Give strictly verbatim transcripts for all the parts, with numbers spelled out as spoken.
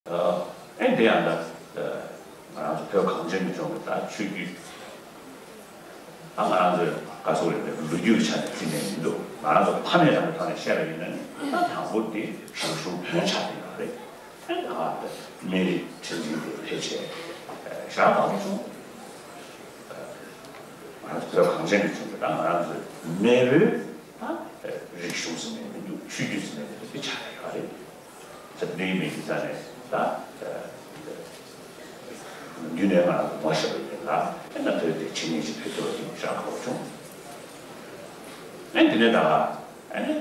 ཨེ་འདི་ཡང་ད་ང་རང་ཚོ་བོད་གངས་ཅན་གྱི་ལྗོངས་ཀྱི་ད་ཆོས་བརྒྱུད། ད་ང་རང་ཚོའི་བཀའ་ཟུར་ཡོད་པའི་ལོ་རྒྱུས་ཀྱི་ཆ་ནས་བརྩིས་ནས་མི་འདུག་ང་རང་ཚོ་ཕ་མེས་རང་གི་ཐོག་ནས་བཤད་པ་ཡིན་ན་ནི་ད་དང་པོ་དེ་རིག་གཞུང་བོན་ཆགས་བསྡད་ཡོད་རེད། ཨེ་ད་ང་ད་སྨན་རིའི་ཁྲི་འཛིན་དེ་ཕལ་ཆེར་ཞེ་དྲག་དགའ་པོ་བྱུང་། ང་རང་ཚོ་བོད་གངས་ཅན་གྱི་ལྗོངས་ཀྱི་ད་ང་རང་ཚོའི་མེས་པོའི་ད་རིག་གཞུང་ཟེར་ནས་མི་འདུག་ཆོས་བརྒྱུད་ཟེར་ནས་མི་འདུག་དེ་ཆགས་ཡོད་རེད། ཟེར་འདི་མི་འདི་ས་ནས་ད་འདི་ནས་ང་ངོ་ཤེས་པ་ཡིན་ལ་ཨེ་ན་བོད་དེ་ཆེ་ཉེས་ཅིག་ཕེབས་ཐུབ་པ་ཅིག་ཤར་ཁོག་བྱུང་། ཨེ་འདི་ནས་ད་ཨེ་ནས་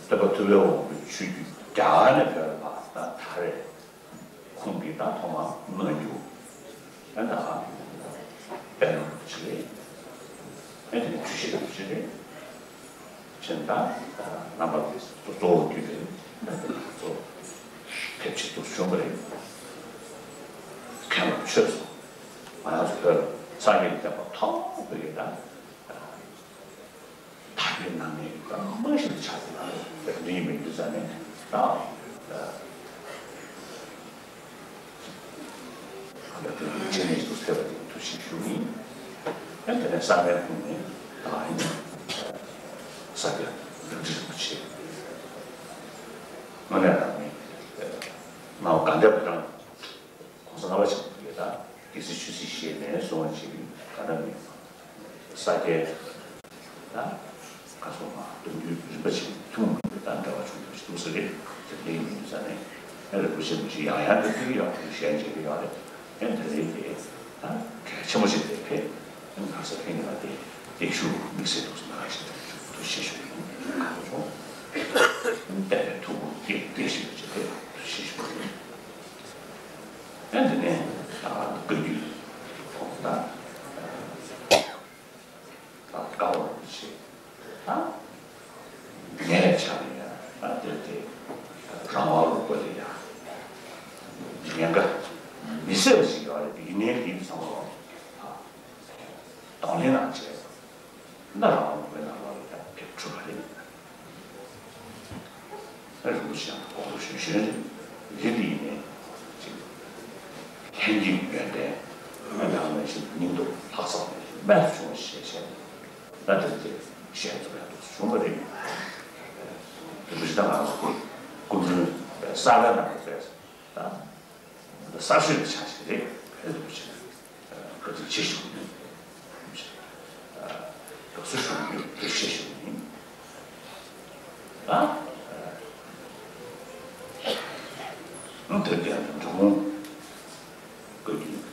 སྟོན་པ་ཐུབ་པའི་དབང་པོའི་ཆོས་བརྒྱུད་རྒྱ་གར་ནས་བོད་ལ་ཕར་ད་ད་རེས། ཁོང་གིས་ད་ཐོག་མར་སྔ་འགྱུར་ཨེ་ད་དཔལ་ནོར་བུ་ཅིག་རེད། ཨེ་དེ་ནས་འཁྲུལ་ཞིག་རུ་ཅིག་རེད། ཕྱིན་ད་རྣམ་པ་དེ་གཙོ་བོ་བརྒྱུད་དེ་ད་དེ་ང་ཚོ་ཕེབས་ཆེད་དུ་བྱུང་བ་རེད། མཁན་སློབ་ཆོས་སོ་ང་ཚོ་བོད་ལ་སངས་རྒྱས་ཀྱི་བསྟན་པ་ཐོག་མ་བོད་ཀྱི་ད། ད་ཡོད་ན་ནི་ད་མ་ཤི་ཆ་དེ་ལ་རིགས་མི་འདུག་ས་ནས་ད་ཨ་ད་དེ་ཆེ་ནས་འདུག་ཟེར་བ་དེ་ཐུགས་ཞིབ་ཞུ་ཡིན། ཨ་དེ་ནས་བསམ་ཡས་ཁུངས་ནས་ད་ཡིན་ས་སྐྱ་རིན་པོ་ཆེ་དངོས་གནས་རང་ནས་སྣང་བ་ག་འདྲ་བ་དང་། གོང་ས་ལྔ་པ་ཆེན་པོ་གིས་ད་སྡེ་སྲིད་ཆོས་སྲིད་ཞེས་ནས་གསུངས་པ་ཅིག་ག་འདྲ་མིན། ས་སྐྱའི་ད་ཁ་སོ་མ་གདུང་རྒྱུད་རིམ་པ་ཆེན་ཐུན་མོང་མ་ཡིན་པའི་ད་འབྲེལ་བ་བྱུང་ཐུབ་ཅིག་འདུག་ཟེར་རེད། དེ་འདྲའི་མི་འདུག་ས་ནས་ཨེ་རིན་པོ་ཆེ་མི་ཞིག་ཡང་ཡང་འདི་ཐུག་གི་ཡོད་རེད་ཞལ་མཇལ་གི་ཡོད་རེད། ཨེ་འདི་རེད་དེ་ད་གལ་ཆེན་པོ་ཞིག་རེད་ཕེབས། ཨེ་ང་ས་ཕེབས་ནས་ད་དེ་དེ་ཞུ་དམིགས་བསལ་འདུག་ཟེར་ན་ཞིག་ཐུགས་རྗེ་ཆེ་ཞུ་ཡིན། ཁ་སོ་ཆུང་ཨེ་ཐུགས་ཁུར་དེ་དེ་ཞིག་ཅིག་རེད། ཐུགས་རྗེ་ཆེ་ཞུ་ཡིན། ཨ་འདི་ནས་ཨ་བཀའ་བརྒྱུད་ཁོང་ད་ཨ་བཀའ་བར་ཆེ་ཨ་ངས་ཆ་ནས་ཡང་ཨ་དེ་དེ་རང་དབང་ལུགས་པ་ལས་ཡང་ཉེན་ཁ་མི་སྲིད་པ་ཞིག་ཡོད་རེད། ཡིན་ནའི་འདི་ཚང་མ་ཨ་གདོང་ལེན་གནང་བྱས། ན་རང་དབང་མེད་ན་ལ་ལ་ཡང་ཕེབས་ཐུབ་པ་རེད། ཨ་རིན་པོ་ཆེ་ཡང་དགོངས་པ་ཞུ་ཞུ་རེད། ཡིན་དེ་ཡིན་ནའི་ཅིག་ལྷན་སྐྱེས་ཡོན་ཏན་ཨ་ནང་ནས་ཞིག་སྙིང་སྟོབས་ལྷག་བསམ་རྨད་དུ་བྱུང་བ་ཞེས་བཤད་ན་དེ་དེ་བཤད་ཐུབ་ཡག་འདུག་བྱུང་བ་རེད། རིན་པོ་ཆེ་དང་ང་ཚོ་སྐུ་མགྲོན་གསར་པའི་ནང་ལ་ཕེབས་ད། གསར་ཤོས་ཀྱི་ཆ་ཞིག་རེད། ཕལ་ཆེར་བཀའ་དྲིན་ཆེ་ཞུ་ཡིན། དགའ་བསུ་ཞུ་ཡིན། དགའ་བསུ་ཞུ་ཡིན། ཨ། ཨ་དེ་དེ་འགྲོ་འོང་བཀའ་བརྒྱུད་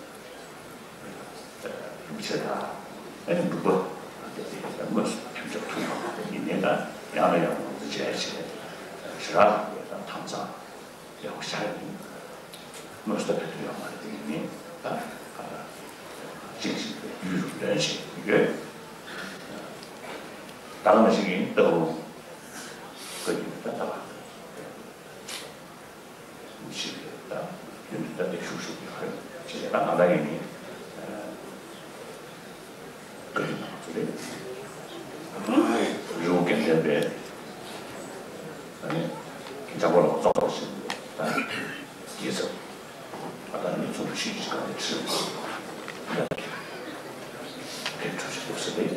རིན་པོ་ཆེ་དང་ཨ་ནི་འབྲུག་པ་དེ་དེ་དངོས་སུ་ཐུག་འཇོག་ཐུབ་པ་ཡིན་ནའི་ད་ཡང་ལ་ཡང་ལ་མཛད་བྱས་ཞེས་ཞེ་དྲག་ཡོད་དང་ཐང་ཚང་། ཡག་པོ་ཤར་ཡོད། དངོས་སུ་ད་ཕེབས་ཐུབ་ཡོད་མ་རེད་དེ་ཡིན་ནའི་ད་ཅིག་ཅིག་རྒྱུས་ལོན་བྱས་ཡོད། ད་ག་ནང་བཞིན་ཡིན་ལྟ་བུ་བཀའ་བརྒྱུད་ད་ལྟ་བ་ཞིག་རེད། ད་རྒྱུན་དུ་ད་ལྟ་ཤུགས་ཤུགས་ཡོད་རེད། ཅེས་ད་ང་ད་ཡིན་ནའི། བཀའ་བརྒྱུད་ནང་ཚུད་རེད། རི་བོ་དགེ་ལྡན་པའི་ཨ་ནི་འཇམ་མགོན་ལ་རྫོགས་པར་ཞིག་ད་རྒྱལ་ཚབ་ཨ་ད་ནི་ཚོགས་ཤིག་ག་ནས་ཁྲིད་ཕེབས་འགྲོ་ཞིག་འདུག་ཟེར་ཏེ། ད་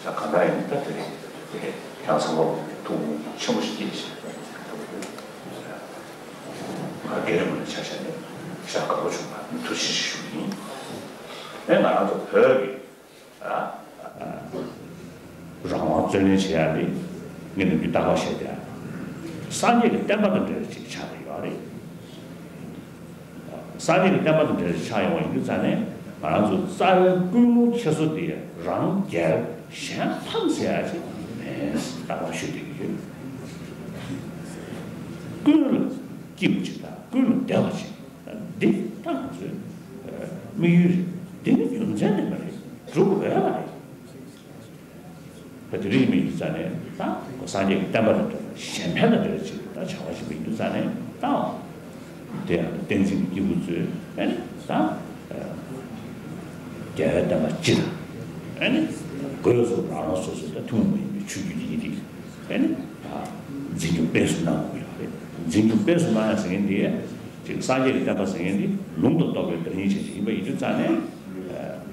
གང་ལྟར་ཡིན་ད་དེ་རེད་དེ་ཁྱེད་ཚང་མ་ཐུགས་ཆེན་པོ་ཞིག་སྐྱེས་ཤིག་ང་རྒན་རིན་པོ་ཆེ་ཆ་བཞག་ནས་ཤ་དགའ་པོ་བྱུང་བ་ཐུགས་རྗེ་ཆེ་ཞུ་གི་ཡིན། ཨེ་ང་རང་ཚོ་བོད་ཀྱི་རང་དབང་རྩོད་ལེན་བྱེད་ཡ་ལས་ངས་ནམ་རྒྱུན་རྟག་པར་བཤད་དེ། སངས་རྒྱས་ཀྱི་བསྟན་པ་དང་འབྲེལ་བ་ཅིག་ཆགས་ཀྱི་ཡོད་རེད། སངས་རྒྱས་ཀྱི་བསྟན་པ་དང་འབྲེལ་བ་ཆགས་ཡོང་བ་ཡིན་དུས་ཙང་ནས་ང་རང་ཚོ་རྩ་བའི་ཀུན་སློང་ཆེ་ཤོས་དེ་རང་རྒྱལ་གཞན་ཕམ་ཟེར་ཡ་ཅིག་མེད་རྟག་པར་ཞུ་བསྡད་ཀྱི་ཡོད། ཀུན་ལ་སྐྱིད་པོ་ཅིག་དང་ཀུན་ལ་བདེ་བ་ཅིག་འདི་ད་ང་ཚོའི་དམིགས་ཡུལ་རེད། འདི་ནི་རྒྱུ་མཚན་ནི་མ་རེད། སྒྲུབ་འོས་པ་རེད། ད་དེ་རིང་མི་ཡིན་ཙང་ནས་ད་སངས་རྒྱས་ཀྱི་བསྟན་པ་དང་འབྲེལ་བ་གཞན་ཕན་དང་འབྲེལ་བ་ཅིག་ད་བྱ་བ་ཞིག་མི་ཡིན་ཙང་ནས་ད་དེ་ཡང་བསྟན་འཛིན་གྱི་སྐྱེས་བུ་ཚོས་ཨ་ནི་ད་རྒྱལ་བའི་བསྟན་པ་སྤྱི་དང་ཨ་ནི་སྒོས་སུ་རང་རང་སོ་སོའི་ད་ཐུན་མོང་མ་ཡིན་པའི་ཆོས་བརྒྱུད་འདི་ཡིན་ཏེ་ཨ་ནི་ད་འཛིན་སྐྱོང་སྤེལ་གསུམ་གནང་དགོས་ཡོད། འཛིན་སྐྱོང་སྤེལ་གསུམ་གནང་ཡ་ཟེར་མཁན་འདི། ཅིག་སངས་རྒྱས་ཀྱི་བསྟན་པ་ཟེར་མཁན་འདི་ལུང་དང་རྟོགས་པའི་བདག་ཉིད་ཅན་ཅིག་ཡིན་པ་ཡིན་དུས་ཙང་ནས།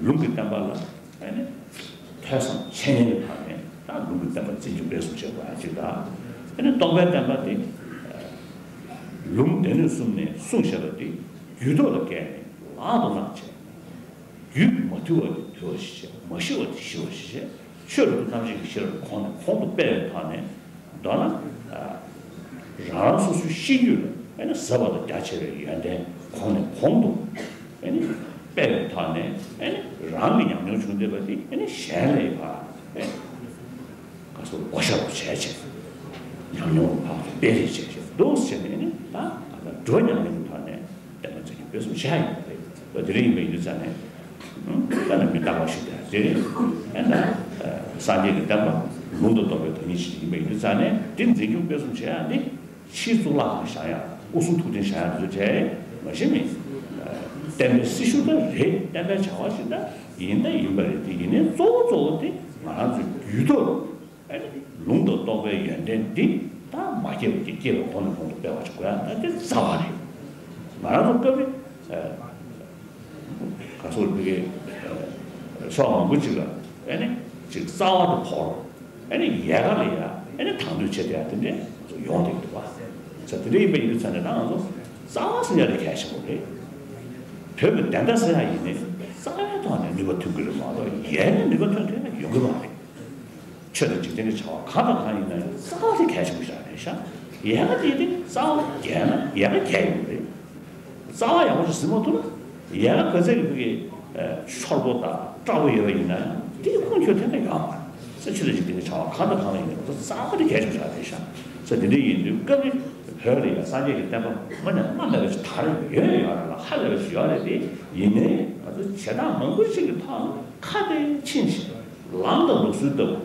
ལུང་གི་བསྟན་པ་ལ་ཨ་ནི་ཐོས་བསམ་འཆད་ཉན་གྱི་ཐོག་ནས་ད་ལུང་གི་བསྟན་པ་འཛིན་སྐྱོང་སྤེལ་གསུམ་བྱེད་དགོས་ཡ་གཅིག་དང་། ཨ་ནི་རྟོགས་པའི་བསྟན་པ་དེ་ལུང་སྡེ་སྣོད་གསུམ་ནས་གསུངས་བཞག་པ་དེ་རྒྱུད་ཐོག་ལ་བཀལ་ནས་ལག་ཏུ་བླངས་བྱས། རྒྱུད་མ་ཐུལ་བ་དེ་ཐུལ་བ་ཞིག་བྱས། མ་ཤི་བ་དེ་ཤི་བ་ཞིག་བྱས། ཆོས་རབ་ཏུ་རྣམ་འབྱེད་ཀྱི་ཤེས་རབ་གོང་ནས་གོང་དུ་སྤེལ་བའི་ཐོག་ནས། མདོར་ན། ཨ། རང་རང་སོ་སོའི་གཤིས་རྒྱུད་ལ་ཨ་ནི་ཟབ་པ་དང་རྒྱ་ཆེ་བའི་ཡོན་ཏན་གོང་ནས་གོང་དུ་ཨ་ནི་སྤེལ་བའི་ཐོག་ནས། ཨ་ནི་རང་གི་ཉམས་མྱོང་བྱུང་བསྡད་པ་དེ་ཨ་ནི་གཞན་ལ་ཡི་བ་ཨ་ནི་ག་སོ་བགོ་བཤའ་རུ་བྱས་བྱས། ཉམས་མྱོང་རུ་ཕར་ཚུར་སྤེལ་རེས་བྱས་བྱས་འདུག་ཟེར་ནས་ནི། ད་ང་ཚོ་འགྲོ་ཉམས་ལེན་གྱི་ཐོག་ནས་བསྟན་པ་འཛིན་སྐྱོང་སྤེལ་གསུམ་བྱས་ཡོད་པ་རེད། ད་དེ་རིང་ཡིན་པ་ཡིན་དུས་ཙང་ནས། ད་ནི་མི་རྟག་པ་ཞིག་དང་དེ་རེད། ཨ་ད་སངས་རྒྱས་ཀྱི་བསྟན་པ་ལུང་དང་རྟོགས་པའི་བདག་ཉིད་ཅན་ཡིན་པ་ཡིན་དུས་ཙང་ནས། དེ་འཛིན་སྐྱོང་སྤེལ་གསུམ་བྱེད་ཡ་འདི་ཕྱིའི་གཙུག་ལག་ཁང་བཞེངས་ཡ། སྐུ་གསུང་ཐུགས་རྟེན་བཞེངས་ཡ་འདི་ཚོ་བྱས་མ་གཞི་མིན། བསྟན་པའི་སྲི་ཞུ་ད་རེད། བསྟན་པའི་བྱ་བ་ཞིག་ད་ཡིན་ད་ཡིན་པ་རེད། དེ་ཡིན་ནའི་གཙོ་བོ་གཙོ་བོ་དེ་ང་རང་ཚོའི་རྒྱུད་ཐོག་ལ། ཨ་ནི་ལུང་དང་རྟོགས་པའི་ཡོན་ཏན་འདི་ད་མ་སྐྱེས་པ་དེ་སྐྱེས་པའི་གོང་ནས་གོང་དུ་སྤེལ་བ་ཞིག་དགོས་ཡ། ད་དེ་རྩ་བ་རེད། ང་རང་ཚོ་སྐབས་རེ་ག་སོགས་པའི་ཕྱོགས་མང་པོ་ཅིག་ལ་ཨ་ནི་ཅིག་རྩ་བ་དེ་བོར། ཨ་ནི་ཡལ་ག་ལ་ཡ་ཨ་ནི་དང་དོད་བྱེད་བསྡད་ཡ་དེ་འདྲས་ང་ཚོ་ཡོང་བསྡད་ཀྱི་འདུག་བ། ས་དེ་འདྲ་ཡིན་པ་ཡིན་དུས་ཙང་ནས་ད་ང་ཚོ་རྩ་བ་ཟེར་ཡ་དེ་གལ་ཆེན་པོ་རེད། བོད་ཀྱི་བདེན་མཐའ་ཟེར་ཡ་ཡིན་ནའི་རྩ་བའི་ཐོག་ནས་ནུས་པ་ཐོན་གྱི་རེད་མ་གཏོགས། ཡལ་ནས་ནུས་པ་ཐོན་ཐུབ་ཡ་ཡོང་གི་མ་རེད། ཆོས་དང་འཇིག་རྟེན་གྱི་བྱ་བ་གང་དང་གང་ཡིན་ན་ཡང་རྩ་བ་དེ་གལ་ཆེན་པོ་ཞིག་རེད་ཤག་ཡལ་ག་དེ་དེ་རྩ་བ་བརྒལ་ན་ཡལ་ག་བརྒལ་ཡོང་གི་རེད། རྩ་བ་ཡག་པོ་ཞིག་ཟིན་མ་ཐུབ་ན། ཡལ་ག་ག་ཚད་ཀྱི་བུ་གི་ཤོར་པོ་དང་སྐྲག་པོ་ཡོད་པ་ཡིན་ན་ཡང་དེ་ཁུངས་འཁྱོལ་ཐེངས་ཀ་ཡོད་མ་རེད། ས་ཆུ་ལ་འཇིག་རྟེན་གྱི་བྱ་བ་གང་དང་གང་ལ་ཡིན་ན་རྩ་བ་དེ་གལ་ཆེན་པོ་ཞིག་རེད་ཤག་ས་དེ་འདྲ་ཡིན་དུས་སྐབས་རེ་བོད་ལ་ཡང་སངས་རྒྱས་ཀྱི་བསྟན་པ་དངོས་གནས་རྨ་མེད་པ་ཞིག་དར་ཡོད་ཡོད་རེད་ལ། ཧ་ལས་པ་ཞིག་ཡོད་རེད། དེ་ཡིན་ནའི་ང་ཚོ་བྱེད་སྟངས་མང་པོ་ཞིག་གི་ཐོག་ནས་ཁ་དེ་ཕྱིན་ཞིང་ལམ་དང་ལུགས་སྲོལ་ལྟ་བུ་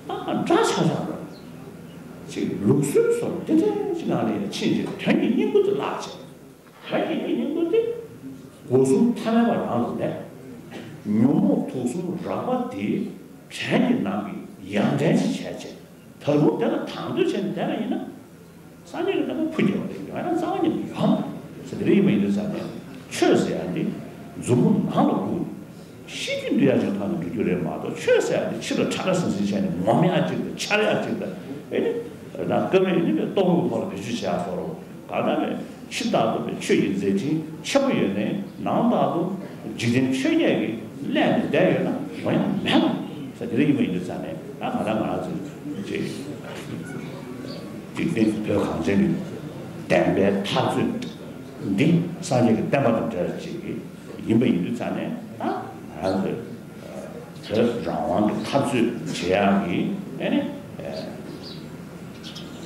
ད་འདྲ་ཆགས་ཆགས་རེད། ཅིག་ལུགས་སྲོལ་སོགས་དེ་འདྲ་ཅིག་ནང་ལ་ཡང་ཕྱིན་ཞིང་དོན་གྱི་སྙིང་པོ་དེ་བརླག་བྱས། དོན་གྱི་སྙིང་པོ་དེ་སྒོ་གསུམ་ཐ་མལ་པ་རང་ལ་གནས། ཉོན་མོངས་དུག་གསུམ་རགས་པ་དེ་བྲན་གྱི་ནང་གི་ཡང་བྲན་ཅིག་བྱས་བྱས། ད་དུང་དེ་ལ་དང་དོད་བྱས་ནས་བསྡད་པ་ཡིན་ན། སངས་རྒྱས་ཀྱི་བསྟན་པ་འཕུར་རྒྱག་པ་རེད། ཡང་ན་རྩ་བ་ཉིད་ནས་ཡོད་མ་རེད། ཟེར་དེ་རིགས་ཡིན་པ་ཡིན་དུས་ཙང་ནས། ཆོས་ཟེར་ཡ་འདི་མཛུབ་མོ་ནང་ལ་བཀུག་ནས་ཤེས་རྒྱུད་འདུལ་ཡ་ཅིག་ཐོག་ནས་འགྲོ་རྒྱུ་རེད་མ་གཏོགས། ཆོས་ཟེར་ཡ་འདི་ཕྱི་ལ་ཁྲ་ཁྲ་ཟིང་ཟིང་བྱས་ནས་ངོམ་ཡ་ཅིག་དང་འཕྱར་ཡ་ཅིག་དང་། ཨེ་ནི་ད་སྐབས་རེ་ནི་པའི་ལྟོ་གོས་ཐོག་ལ་བེད་སྤྱོད་བྱེད་ཡ་བཟོ་འདྲ། གང་ལྟར་ནས་ཕྱི་ལྟར་དུ་པའི་ཆོས་ཀྱི་མཛད་འཕྲིན་ཆེན་པོ་ཡོད་ནའི་ནང་ལྟར་དུ་འཇིག་རྟེན་ཆོས་བརྒྱད་ཀྱིས་བསླད་ནས་བསྡད་ཡོད་ན་ཡོང་ཡ་མེད་པ་ཟེར་དེ་འདྲ་ཡིན་པ་ཡིན་དུས་ཙང་ནས། ད་གང་ལྟར་ང་རང་ཚོའི་ཅིག་འཇིག་རྟེན་བོད་གངས་ཅན་གྱི་བདེན་པའི་འཐབ་རྩོད་འདི་སངས་རྒྱས་ཀྱི་བསྟན་པ་དང་འབྲེལ་བ་ཅིག་ཡིན་པ་ཡིན་དུས་ཙང་ནས། ད་ང་རང་ཚོས་བོད་རང་དབང་གི་འཐབ་རྩོད་བྱེད་ཡག་གི་ཨེ་ནི་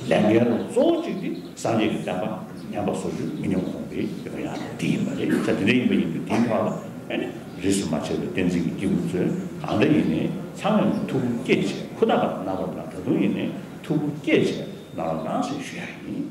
ལས་འགན་རུ་གཙོ་བོ་གཅིག་དེ་སངས་རྒྱས་ཀྱི་བསྟན་པ་ཉམས་པ་གསོ་རྒྱུ། མི་ཉམས་གོང་འཕེལ་ཡོང་ཡག་དེ་ཡིན་པ་རེད། ས་དེ་འདྲ་ཡིན་པ་ཡིན་དུས་དེའི་ཐོག་ལ་ཨེ་ནི་རིས་སུ་མ་ཆད་པའི་བསྟན་འཛིན་གྱི་སྐྱེས་བུ་ཚོས་གང་འདྲ་ཡིན་ནའི་ཚང་མས་ཐུགས་ཁུར་བསྐྱེད་བྱས། ཧུར་ཐག་པ་གནང་རོགས་གནང་། ད་དུང་ཡིན་ནའི་ཐུགས་ཁུར་བསྐྱེད་བྱས་གནང་རོགས་གནང་ཞེས་ཞུ་ཡག་ཡིན།